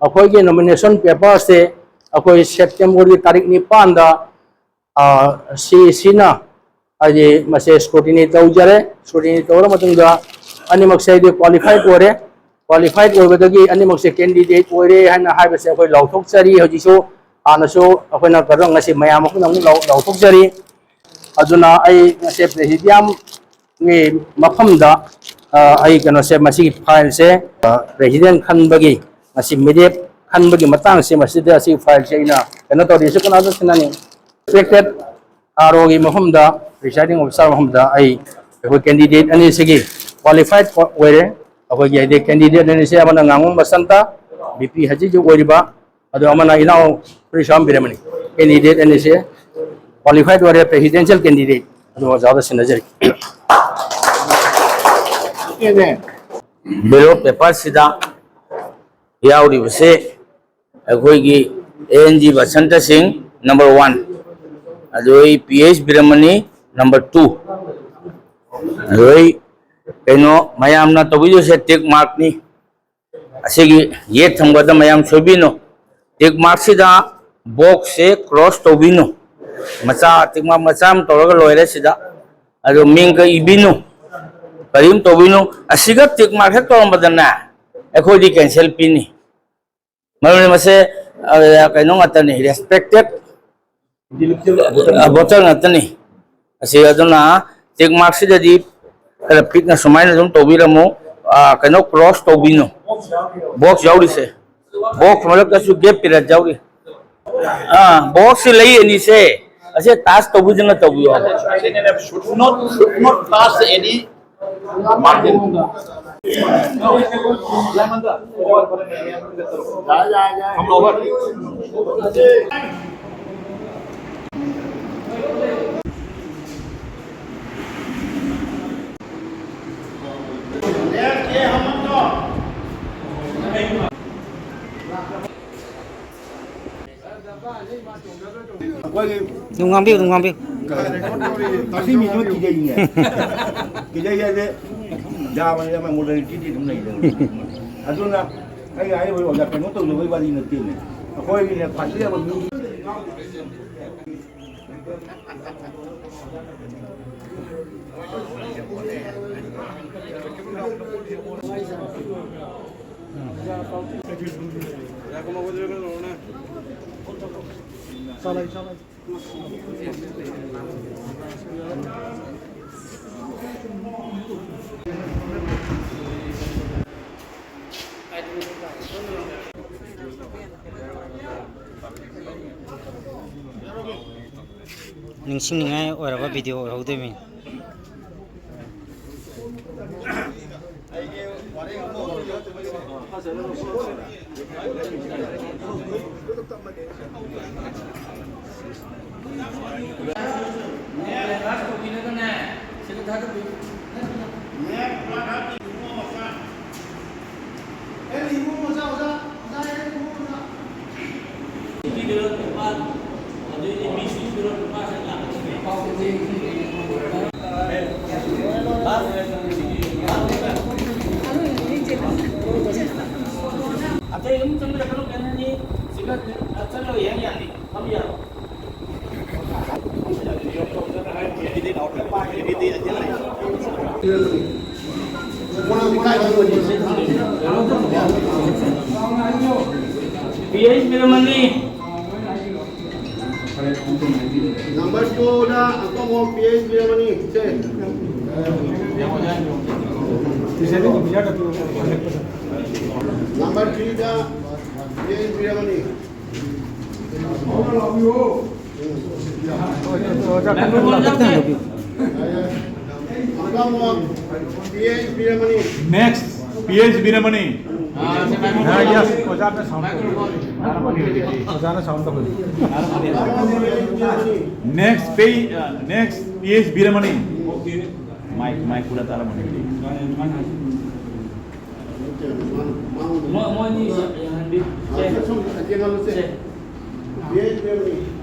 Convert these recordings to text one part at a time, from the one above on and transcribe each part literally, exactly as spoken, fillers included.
ꯑꯩꯈꯣꯏꯒꯤ ꯅꯣꯃꯤꯅꯦꯁꯟ ꯄꯦꯄꯔꯁꯦ ꯑꯩꯈꯣꯏ ꯁꯦꯞꯇꯦꯝꯕꯔꯒꯤ ꯇꯥꯔꯤꯛ ꯅꯤꯄꯥꯟꯗ, ꯑ, ꯁꯤ ꯁꯤꯅ ꯍꯥꯏꯗꯤ ꯃꯁꯦ ꯁ꯭ꯀ꯭ꯔꯨꯇꯤꯅꯤ ꯇꯧꯖꯔꯦ꯫ ꯁ꯭ꯀ꯭ꯔꯨꯇꯤꯅꯤ ꯇꯧꯔ ꯃꯇꯨꯡꯗ ꯑꯅꯤꯃꯛꯁꯦ ꯍꯥꯏꯗꯤ ꯀ꯭ꯋꯥꯂꯤꯐꯥꯏꯠ ꯑꯣꯏꯔꯦ꯫ ꯀ꯭ꯋꯥꯂꯤꯐꯥꯏꯠ ꯑꯣꯏꯕꯗꯒꯤ ꯑꯅꯤꯃꯛꯁꯦ ꯀꯦꯟꯗꯤꯗꯦꯠ ꯑꯣꯏꯔꯦ ꯍꯥꯏꯅ ꯍꯥꯏꯕꯁꯦ ꯑꯩꯈꯣꯏ ꯂꯥꯎꯊꯣꯛꯆꯔꯤ꯫ ꯍꯧꯖꯤꯛꯁꯨ ꯍꯥꯟꯅꯁꯨ ꯑꯩꯈꯣꯏꯅ ꯀꯩꯅꯣ ꯉꯁꯤ ꯃꯌꯥꯝ ꯑꯩꯈꯣꯏꯅ ꯑꯃꯨꯛ ꯂꯥꯎ-, ꯂꯥꯎꯊꯣꯛꯆꯔꯤ꯫ ꯑꯗꯨꯅ ꯑꯩ ꯉꯁꯤ ꯄ꯭ꯔꯦꯁꯤꯗꯤꯌꯝꯒꯤ ꯃꯐꯝꯗ, ꯑ, ꯑꯩ ꯀꯩꯅꯣꯁꯦ, ꯃꯁꯤꯒꯤ ꯐꯥꯏꯜꯁꯦ, ꯑ, ꯄ꯭ꯔꯦꯁꯤꯗꯦꯟ ꯈꯟꯕꯒꯤ ꯉꯁꯤ ꯃꯤꯔꯦꯞ ꯈꯟꯕꯒꯤ ꯃꯇꯥꯡꯁꯦ ꯃꯁꯤꯗ ꯑꯁꯤꯒꯤ ꯐꯥꯏꯜꯁꯦ ꯑꯩꯅ ꯀꯩꯅꯣ ꯇꯧꯔꯤ꯫ ꯁꯤ ꯀꯅꯥꯗ ꯁꯤꯟꯅꯅꯤ? ꯔꯦꯁꯄꯦꯛꯇꯦꯠ ꯑꯥꯔ ꯑꯣꯒꯤ ꯃꯐꯝꯗ, ꯄ꯭ꯔꯤꯁꯥꯏꯗꯤꯡ ꯑꯣꯐꯤꯁꯥꯔ ꯃꯐꯝꯗ ꯑꯩ ꯑꯩꯈꯣꯏ ꯀꯦꯟꯗꯤꯗꯦꯠ ꯑꯅꯤꯁꯤꯒꯤ ꯀ꯭ꯋꯥꯂꯤꯐꯥꯏꯠ ꯑꯣꯏꯔꯦ꯫ ꯑꯩꯈꯣꯏꯒꯤ ꯍꯥꯏꯗꯤ ꯀꯦꯟꯗꯤꯗꯦꯠ ꯑꯅꯤꯁꯤ ꯑꯃꯅ ꯉꯥꯉꯣꯝ ꯕꯁꯟꯇ, ꯕꯤ ꯄꯤ ꯍꯧꯖꯤꯛ ꯍꯧꯖꯤꯛ ꯑꯣꯏꯔꯤꯕ, ꯑꯗꯣ ꯑꯃꯅ ꯏꯅꯥꯎ ꯄ꯭ꯔꯤꯁꯥꯝ ꯕꯤꯔꯃꯅꯤ꯫ ꯀꯦꯟꯗꯤꯗꯦꯠ ꯑꯅꯤꯁꯦ ꯀ꯭ꯋꯥꯂꯤꯐꯥꯏꯠ ꯑꯣꯏꯔꯦ, ꯄ꯭ꯔꯦꯁꯤꯗꯦꯟꯁꯤꯌꯦꯜ ꯀꯦꯟꯗꯤꯗꯦꯠ꯫ ꯑꯗꯣ ꯑꯣꯖꯥꯗ ꯁꯤꯟꯅꯖꯔꯤ꯫ ꯕꯦꯂꯣꯠ ꯄꯦꯄꯔꯁꯤꯗ ꯌꯥꯎꯔꯤꯕꯁꯦ ꯑꯩꯈꯣꯏꯒꯤ ꯑꯦ ꯑꯦꯟ ꯖꯤ ꯕꯁꯟꯇ ꯁꯤꯡ, ꯅꯝꯕꯔ ꯋꯥꯟ, ꯑꯗꯨ ꯑꯩ ꯄꯤ ꯑꯩꯆ ꯕꯤꯔꯃꯅꯤ, ꯅꯝꯕꯔ ꯇꯨ, ꯑꯗꯨ ꯑꯩ ꯀꯩꯅꯣ ꯃꯌꯥꯝꯅ ꯇꯧꯕꯤꯗꯣꯏꯁꯦ ꯇꯤꯛ ꯃꯥꯔꯛꯅꯤ꯫ ꯑꯁꯤꯒꯤ ꯌꯦꯠ ꯊꯪꯕꯗ ꯃꯌꯥꯝ ꯁꯣꯏꯕꯤꯅꯨ꯫ ꯇꯤꯛ ꯃꯥꯔꯛꯁꯤꯗ ꯕꯣꯛꯁꯁꯦ ꯀ꯭ꯔꯣꯁ ꯇꯧꯕꯤꯅꯨ꯫ ꯃꯆꯥ, ꯇꯤꯛ ꯃꯥꯔꯛ ꯃꯆꯥ ꯑꯃ ꯇꯧꯔꯒ ꯂꯣꯏꯔꯦ ꯁꯤꯗ꯫ ꯑꯗꯨ ꯃꯤꯡꯒ ꯏꯕꯤꯅꯨ꯫ ꯀꯔꯤꯝ ꯇꯧꯕꯤꯅꯨ꯫ ꯑꯁꯤꯒ ꯇꯤꯛ ꯃꯥꯔꯛ ꯍꯦꯛ ꯇꯧꯔꯝꯕꯗꯅꯦ, ꯑꯩꯈꯣꯏꯗꯤ ꯀꯦꯟꯁꯦꯜ ꯄꯤꯅꯤ꯫ ꯃꯔꯝꯗꯤ ꯃꯁꯦ, ꯑ, ꯀꯩꯅꯣ ꯉꯥꯛꯇꯅꯤ, ꯔꯦꯁꯄꯦꯛꯇꯦꯠ ꯚꯣꯇꯔ ꯉꯥꯛꯇꯅꯤ꯫ ꯑꯁꯤ ꯑꯗꯨꯅ ꯇꯤꯛ ꯃꯥꯔꯛꯁꯤꯗꯗꯤ ꯈꯔ ꯄꯤꯛꯅ ꯁꯨꯃꯥꯏꯅ ꯑꯗꯨꯝ ꯇꯧꯕꯤꯔꯝꯃꯨ꯫ ꯑ, ꯀꯩꯅꯣ ꯀ꯭ꯔꯣꯁ ꯇꯧꯕꯤꯅꯨ꯫ ꯕꯣꯛꯁ ꯌꯥꯎꯔꯤꯁꯦ, ꯕꯣꯛꯁ ꯃꯔꯛꯇꯁꯨ ꯒꯦꯞ ꯄꯤꯔꯠ ꯌꯥꯎꯔꯤ꯫ ꯑꯥ, ꯕꯣꯛꯁꯁꯤ ꯂꯩ ꯑꯅꯤꯁꯦ꯫ ꯑꯁꯤ ꯇꯥꯁ ꯇꯧꯕꯤꯗꯨꯅ ꯇꯧꯕꯤꯌꯣ ꯍꯥꯏꯕ꯫ Should not, should not pass any margin. ꯑꯩꯈꯣꯏꯒꯤ ꯑꯗꯨꯝ ꯉꯥꯡꯕꯤꯌꯨ, ꯑꯗꯨꯝ ꯉꯥꯡꯕꯤꯌꯨ꯫ ꯉꯁꯤ ꯃꯤꯗꯨ ꯀꯤꯖꯩꯅꯦ꯫ ꯀꯤꯖꯩ ꯍꯥꯏꯁꯦ ꯌꯥꯕꯅꯤꯅ ꯃꯣꯗꯔꯅꯤꯇꯤꯗꯤ ꯑꯗꯨꯝ ꯂꯩꯗꯅ꯫ ꯑꯗꯨꯅ ꯑꯩ ꯍꯥꯏꯔꯤꯕ ꯑꯣꯖꯥ ꯀꯩꯅꯣ ꯇꯧꯖꯕꯒꯤ ꯋꯥꯔꯤ ꯅꯠꯇꯦꯅꯦ꯫ ꯑꯩꯈꯣꯏꯒꯤꯅꯦ ꯐꯖꯕ ꯃꯤ ꯅꯤꯡꯁꯤꯡꯅꯤꯡꯉꯥꯏ ꯑꯣꯏꯔꯕ ꯚꯤꯗꯤꯑꯣ ꯑꯣꯏꯍꯧꯗꯣꯏꯅꯤ꯫ ꯑꯇꯩ ꯑꯗꯨꯝ ꯆꯪꯕꯤꯔꯛꯀꯅꯨ, ꯀꯩꯅꯣꯅꯤ, ꯁꯤꯒ ꯆꯠꯂꯒ ꯌꯦꯡ ꯌꯥꯅꯤ, ꯐꯝ ꯌꯥꯔꯣ? ꯄꯤ ꯑꯩꯆ ꯕꯤꯔꯃꯅꯤ꯫ Number two ꯗ ꯑꯄꯪꯕ ꯄꯤ ꯑꯩꯆ ꯕꯤꯔꯃꯅꯤ꯫ ꯁꯦ꯫ Number three ꯗ ꯄꯤ ꯑꯩꯆ ꯕꯤꯔꯃꯅꯤ꯫ Number one ꯗ ꯄꯤ ꯑꯩꯆ ꯕꯤꯔꯃꯅꯤ꯫ Next, ꯄꯤ ꯑꯩꯆ ꯕꯤꯔꯃꯅꯤ꯫ ꯑꯥ, yes, ꯑꯣꯖꯥꯅ sound ꯇꯧꯕꯤꯌꯨ꯫ ꯑꯣꯖꯥꯅ sound ꯇꯧꯕꯤꯌꯨ꯫ Next, ꯄꯤ-, ꯑ, next, ꯄꯤ ꯑꯩꯆ ꯕꯤꯔꯃꯅꯤ꯫ Mic, mic ꯄꯨꯔꯥ ꯇꯥꯔꯝꯃꯅꯤ꯫ ꯃꯣꯏ, ꯃꯣꯏꯅꯤ ꯌꯥꯍꯟꯕꯤ-, ꯁꯦ꯫ ꯁꯦ꯫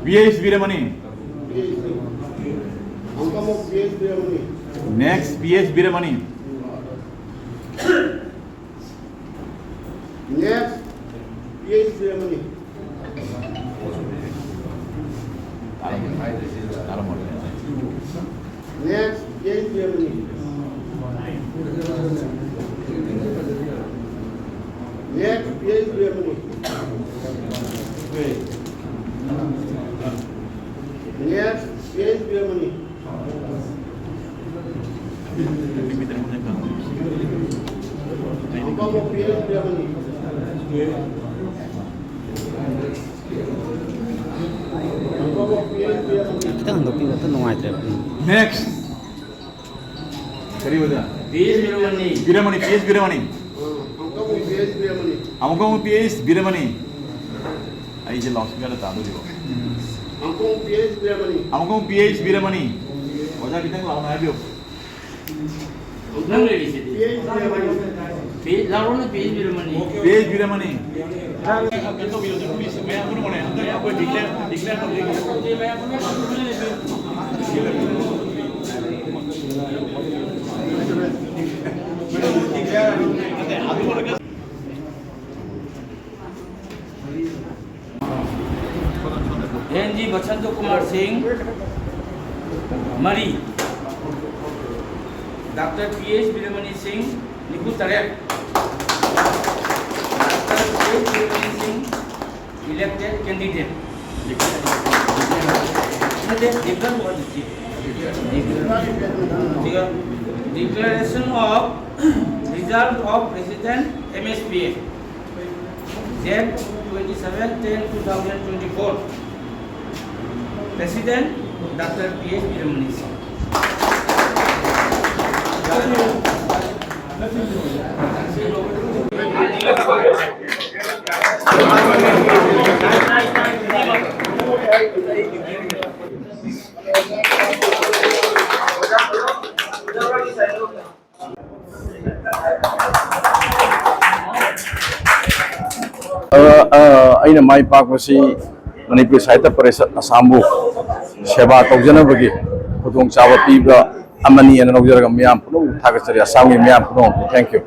ꯄꯤ ꯑꯩꯆ ꯕꯤꯔꯃꯅꯤ꯫ Next, ꯄꯤ ꯑꯩꯆ ꯕꯤꯔꯃꯅꯤ꯫ Next, P H Biremani. Next, P H Biremani. Next, P H Biremani. Next, P H Biremani. ꯈꯤꯇꯪ ꯍꯟꯗꯣꯛꯄꯤꯕ ꯑꯝꯇ ꯅꯨꯡꯉꯥꯏꯇ꯭ꯔꯦꯕ꯫ Next. ꯀꯔꯤ ꯑꯣꯏꯗꯣꯏꯅꯣ? P H Biremani. ꯕꯤꯔꯃꯅꯤ, P H ꯕꯤꯔꯃꯅꯤ꯫ ꯑꯃꯨꯛꯀ ꯑꯃꯨꯛ P H ꯕꯤꯔꯃꯅꯤ꯫ ꯑꯩꯁꯦ loudspeaker ꯇꯥꯗꯣꯔꯤꯕꯣ? ꯑꯃꯨꯛꯀ ꯑꯃꯨꯛ P H ꯕꯤꯔꯃꯅꯤ꯫ ꯑꯣꯖꯥ, ꯈꯤꯇꯪ ꯂꯥꯎꯅ ꯍꯥꯏꯕꯤꯌꯨ꯫ ꯅꯪ ꯂꯩꯔꯤꯁꯤꯗꯤ꯫ P H ꯕꯤꯔꯃꯅꯤ꯫ ꯄꯤ-, ꯂꯥꯎꯔꯣꯅ P H ꯕꯤꯔꯃꯅꯤ꯫ P H ꯕꯤꯔꯃꯅꯤ꯫ ꯀꯩꯅꯣ ꯇꯧꯕꯤꯌꯣ, please, ꯃꯌꯥꯝ ꯄꯨꯝꯅꯃꯛꯅꯦ꯫ ꯍꯟꯗꯛ ꯑꯩꯈꯣꯏ declare, declare ꯇꯧꯖꯒꯦ꯫ ꯑꯦꯟ ꯖꯤ ꯕꯁꯟꯇ ꯀꯨꯃꯥꯔ ꯁꯤꯡ, ꯃꯔꯤ꯫ ꯗꯥꯛꯇꯔ ꯄꯤ ꯑꯦꯁ ꯕꯤꯔꯃꯅꯤ ꯁꯤꯡ, ꯅꯤꯐꯨ ꯇꯔꯦꯠ꯫ ꯗꯥꯛꯇꯔ ꯄꯤ ꯑꯦꯁ ꯕꯤꯔꯃꯅꯤ ꯁꯤꯡ, elected candidate꯫ ꯅꯠꯇꯦ, declare ꯑꯣꯏꯍꯜꯂꯁꯤ꯫ ꯑꯗꯨꯒ declaration of result of President M S P A, date twenty seven ten two thousand twenty four. President, Doctor P H Birmani sir. ꯑ, ꯑ, ꯑꯩꯅ ꯃꯥꯏ ꯄꯥꯛꯄꯁꯤ ꯃꯅꯤꯄꯨꯔ ꯁꯥꯍꯤꯇ꯭ꯌ ꯄꯔꯤꯁꯠ ꯑꯁꯥꯝꯕꯨ ꯁꯦꯕꯥ ꯇꯧꯖꯅꯕꯒꯤ ꯈꯨꯗꯣꯡꯆꯥꯕ ꯄꯤꯕ ꯑꯃꯅꯤ ꯍꯥꯏꯅ ꯂꯧꯖꯔꯒ ꯃꯤꯌꯥꯝ ꯄꯨꯝꯅꯃꯛ ꯊꯥꯒꯠꯆꯔꯤ, ꯑꯁꯥꯝꯒꯤ ꯃꯤꯌꯥꯝ ꯄꯨꯝꯅꯃꯛꯄꯨ꯫ Thank you꯫